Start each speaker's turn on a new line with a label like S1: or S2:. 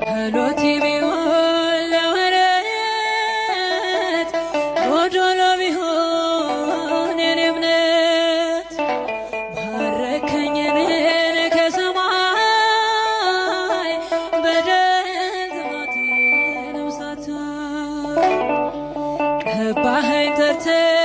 S1: ጸሎቴ ቢሆን ለወረት ጎዶሎ ቢሆን የኔ እምነት ባረከኝ እኔን ከሰማይ በደል ጥፋቴንም ሳታይ ቀባኸኝ ጠርተህ።